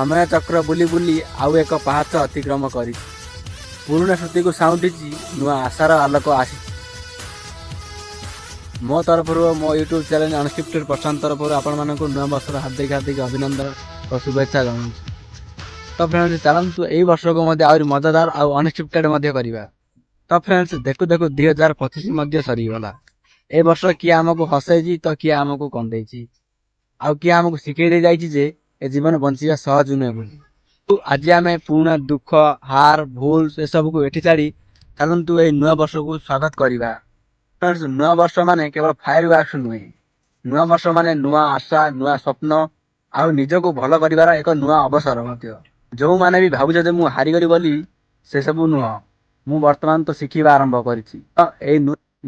ସମୟ ଚକ୍ର ବୁଲି ବୁଲି ଆଉ ଏକ ପାହାଚ ଅତିକ୍ରମ କରିଛି। ପୁରୁଣା ସ୍ମୃତିକୁ ସାଉଁଟିଛି, ନୂଆ ଆଶାର ଆଲୋକ ଆସିଛି। ମୋ ତରଫରୁ ଓ ମୋ ୟୁଟ୍ୟୁବ୍ ଚ୍ୟାନେଲ୍ ଅନସ୍କ୍ରିପ୍ଟେଡ୍ ପ୍ରଶାନ୍ତ ତରଫରୁ ଆପଣମାନଙ୍କୁ ନୂଆ ବର୍ଷର ହାର୍ଦ୍ଦିକ ହାର୍ଦ୍ଦିକ ଅଭିନନ୍ଦନ ଓ ଶୁଭେଚ୍ଛା ଜଣାଉଛି। ତ ଫ୍ରେଣ୍ଡସ୍, ଚାଲନ୍ତୁ, ଏଇ ବର୍ଷକୁ ମଧ୍ୟ ଆହୁରି ମଜାଦାର ଆଉ ଅନସ୍କ୍ରିପ୍ଟେଡ୍ ମଧ୍ୟ କରିବା। ତ ଫ୍ରେଣ୍ଡସ୍, ଦେଖୁ ଦେଖୁ 2025 ମଧ୍ୟ ସରିଗଲା। ଏ ବର୍ଷ କିଏ ଆମକୁ ହସେଇଛି ତ କିଏ ଆମକୁ କନ୍ଦେଇଛି, ଆଉ କିଏ ଆମକୁ ଶିଖେଇ ଦେଇ ଯାଇଛି ଯେ ଏ ଜୀବନ ବଞ୍ଚିବା ସହଜ ନୁହେଁ ବୋଲି। ଆଜି ଆମେ ପୁରୁଣା ଦୁଃଖ, ହାର, ଭୁଲ, ସେସବୁକୁ ଏଠି ଛାଡ଼ି ଚାଲନ୍ତୁ, ଏଇ ନୂଆ ବର୍ଷକୁ ସ୍ୱାଗତ କରିବା। ଫ୍ରେଣ୍ଡସ୍, ନୂଆ ବର୍ଷ ମାନେ କେବଳ ଫାୟାର ୱାର୍କସ ନୁହେଁ। ନୂଆ ବର୍ଷ ମାନେ ନୂଆ ଆଶା, ନୂଆ ସ୍ୱପ୍ନ ଆଉ ନିଜକୁ ଭଲ କରିବାର ଏକ ନୂଆ ଅବସର ମଧ୍ୟ। ଯେଉଁମାନେ ବି ଭାବୁଛ ଯେ ମୁଁ ହାରିଗଲି ବୋଲି, ସେସବୁ ନୁହଁ। ମୁଁ ବର୍ତ୍ତମାନ ତ ଶିଖିବା ଆରମ୍ଭ କରିଛି। ତ ଏଇ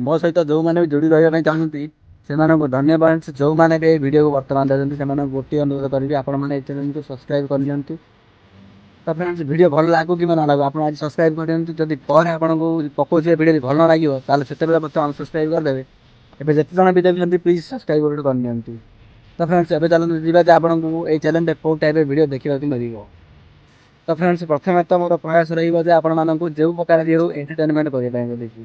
ମୋ ସହିତ ଯେଉଁମାନେ ବି ଯୋଡ଼ି ରହିବା ପାଇଁ ଚାହୁଁଛନ୍ତି, ସେମାନଙ୍କୁ ଧନ୍ୟବାଦ। ଯେଉଁମାନେ ବି ଏଇ ଭିଡ଼ିଓକୁ ବର୍ତ୍ତମାନ ଦେଖୁଛନ୍ତି, ସେମାନଙ୍କୁ ଗୋଟିଏ ଅନୁରୋଧ କରିବି, ଆପଣମାନେ ଏଇ ଚ୍ୟାନେଲକୁ ସବସ୍କ୍ରାଇବ୍ କରିନିଅନ୍ତୁ। ତ ଫ୍ରେଣ୍ଡସ୍, ଭିଡ଼ିଓ ଭଲ ଲାଗୁ କିମ୍ବା ନ ଲାଗୁ, ଆପଣ ଆଜି ସବସ୍କ୍ରାଇବ୍ କରିଦିଅନ୍ତୁ। ଯଦି ପରେ ଆପଣଙ୍କୁ ପକାଉଥିବା ଭିଡ଼ିଓ ଭଲ ନ ଲାଗିବ, ତାହେଲେ ସେତେବେଳେ ମୋତେ ଅନସବସ୍କ୍ରାଇବ୍ କରିଦେବେ। ଏବେ ଯେତେ ଜଣ ବି ଦେଖୁଛନ୍ତି, ପ୍ଲିଜ୍ ସବସ୍କ୍ରାଇବ୍ ଗୋଟେ କରିନିଅନ୍ତୁ। ତ ଫ୍ରେଣ୍ଡସ୍, ଏବେ ଚାଲନ୍ତୁ ଯିବା ଯେ ଆପଣଙ୍କୁ ଏଇ ଚ୍ୟାନେଲରେ କେଉଁ ଟାଇପ୍ର ଭିଡ଼ିଓ ଦେଖିବାକୁ ମିଳିବ। ତ ଫ୍ରେଣ୍ଡସ୍, ପ୍ରଥମେ ତ ମୋର ପ୍ରୟାସ ରହିବ ଯେ ଆପଣମାନଙ୍କୁ ଯେଉଁ ପ୍ରକାର ବି ହେଉ ଏଣ୍ଟରଟେନମେଣ୍ଟ କରିବା ପାଇଁ ବୋଲିକି,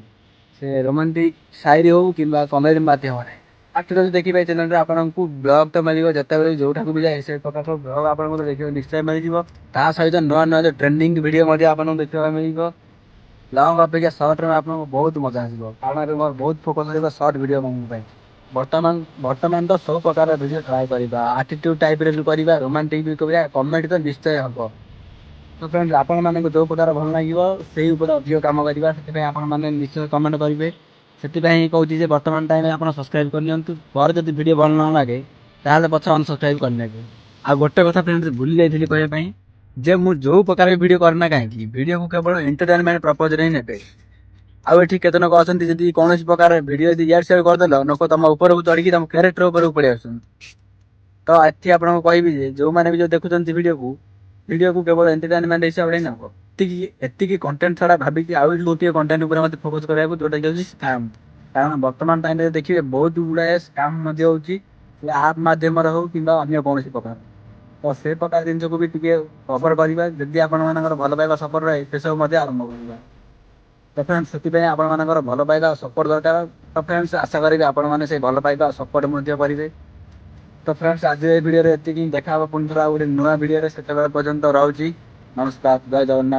ସେ ରୋମାଣ୍ଟିକ୍, ସାଇରି ହେଉ କିମ୍ବା କମେଡ଼ି ମାଧ୍ୟମରେ। ଫାଷ୍ଟ ଯଦି ଦେଖିବେ, ଏ ଚ୍ୟାନେଲରେ ଆପଣଙ୍କୁ ବ୍ଲଗ୍ ତ ମିଳିବ। ଯେତେବେଳେ ଯେଉଁଠାକୁ ବି ଯାଏ, ସେ ପ୍ରକାର ସବୁ ବ୍ଲଗ୍ ଆପଣଙ୍କୁ ଦେଖିବାକୁ ନିଶ୍ଚୟ ମିଳିଯିବ। ତା ସହିତ ନୂଆ ନୂଆ ଯେଉଁ ଟ୍ରେଣ୍ଡିଂ ଭିଡ଼ିଓ ମଧ୍ୟ ଆପଣଙ୍କୁ ଦେଖିବାକୁ ମିଳିବ। ଲଙ୍ଗ୍ ଅପେକ୍ଷା ସର୍ଟରେ ଆପଣଙ୍କୁ ବହୁତ ମଜା ଆସିବ, କାରଣ ଏବେ ମୋର ବହୁତ ଫୋକସ୍ ରହିବ ସର୍ଟ ଭିଡ଼ିଓ ପାଇଁ। ବର୍ତ୍ତମାନ ବର୍ତ୍ତମାନ ତ ସବୁ ପ୍ରକାର ଭିଡ଼ିଓ ଟ୍ରାଏ କରିବା। ଆଟିଟ୍ୟୁଡ଼ ଟାଇପ୍ର ବି କରିବା, ରୋମାଣ୍ଟିକ୍ ବି କରିବା, କମେଡ଼ି ତ ନିଶ୍ଚୟ ହେବ। ତ ଫ୍ରେଣ୍ଡସ୍, ଆପଣମାନଙ୍କୁ ଯେଉଁ ପ୍ରକାର ଭଲ ଲାଗିବ, ସେଇ ଉପରେ ଅଧିକ କାମ କରିବା। ସେଥିପାଇଁ ଆପଣମାନେ ନିଶ୍ଚୟ କମେଣ୍ଟ କରିବେ। ସେଥିପାଇଁ କହୁଛି ଯେ ବର୍ତ୍ତମାନ ଟାଇମ୍ରେ ଆପଣ ସବସ୍କ୍ରାଇବ୍ କରିନିଅନ୍ତୁ। ପରେ ଯଦି ଭିଡ଼ିଓ ଭଲ ନ ଲାଗେ, ତାହେଲେ ପଛେ ଅନସବସ୍କ୍ରାଇବ୍ କରିନେବେ। ଆଉ ଗୋଟେ କଥା ଫ୍ରେଣ୍ଡସ୍, ଭୁଲି ଯାଇଥିଲି କହିବା ପାଇଁ ଯେ ମୁଁ ଯେଉଁ ପ୍ରକାର ଭିଡ଼ିଓ କରେ ନା କାହିଁକି, ଭିଡ଼ିଓକୁ କେବଳ ଏଣ୍ଟରଟେନମେଣ୍ଟ ପର୍ପଜ୍ରେ ହିଁ ନେବେ। ଆଉ ଏଠି କେତେ ଲୋକ ଅଛନ୍ତି, ଯଦି କୌଣସି ପ୍ରକାର ଭିଡ଼ିଓ ଯଦି ଇଆଡ଼େ ସିଆଡ଼େ କରିଦେଲ, ଲୋକ ତମ ଉପରକୁ ଚଢ଼ିକି ତମ କ୍ୟାରେକ୍ଟର ଉପରକୁ ପଳେଇ ଆସୁଛନ୍ତି। ତ ଏଠି ଆପଣଙ୍କୁ କହିବି ଯେ ଯେଉଁମାନେ ବି ଯେଉଁ ଦେଖୁଛନ୍ତି ଭିଡ଼ିଓକୁ, ଭିଡ଼ିଓକୁ କେବଳ ଏଣ୍ଟରଟେନମେଣ୍ଟ ହିସାବରେ ହିଁ ନେବ। ଏତିକି ଏତିକି କଣ୍ଟେଣ୍ଟ ଛଡ଼ା ଭାବିକି ଆଉ ଗୋଟିଏ କଣ୍ଟେଣ୍ଟ ଉପରେ ମୋତେ ଫୋକସ୍ କରିବାକୁ, ଯେଉଁଟାକି ହେଉଛି ସ୍କାମ୍। କାରଣ ବର୍ତ୍ତମାନ ଟାଇମ୍ରେ ଦେଖିବେ, ବହୁତ ଗୁଡ଼ାଏ ସ୍କାମ୍ ମଧ୍ୟ ହେଉଛି, ସେ ଆପ୍ ମାଧ୍ୟମରେ ହେଉ କିମ୍ବା ଅନ୍ୟ କୌଣସି ପ୍ରକାର। ତ ସେ ପ୍ରକାର ଜିନିଷକୁ ବି ଟିକେ କଭର କରିବା। ଯଦି ଆପଣମାନଙ୍କର ଭଲ ପାଇବା, ସପୋର୍ଟ ରହେ, ସେସବୁ ମଧ୍ୟ ଆରମ୍ଭ କରିବା। ତ ଫ୍ରେଣ୍ଡସ୍, ସେଥିପାଇଁ ଆପଣମାନଙ୍କର ଭଲ ପାଇବା, ସପୋର୍ଟ ଦରକାର। ତ ଫ୍ରେଣ୍ଡସ୍, ଆଶା କରିବି ଆପଣମାନେ ସେଇ ଭଲ ପାଇବା, ସପୋର୍ଟ ମଧ୍ୟ କରିବେ। ତ ଫ୍ରେଣ୍ଡସ୍, ଆଜି ଏ ଭିଡ଼ିଓରେ ଏତିକି। ଦେଖା ହେବ ପୁଣି ଥରେ ଆଉ ଗୋଟେ ନୂଆ ଭିଡ଼ିଓରେ। ସେତେବେଳେ ପର୍ଯ୍ୟନ୍ତ ରହୁଛି। ନମସ୍କାର, ଜୟ ଜଗନ୍ନାଥ।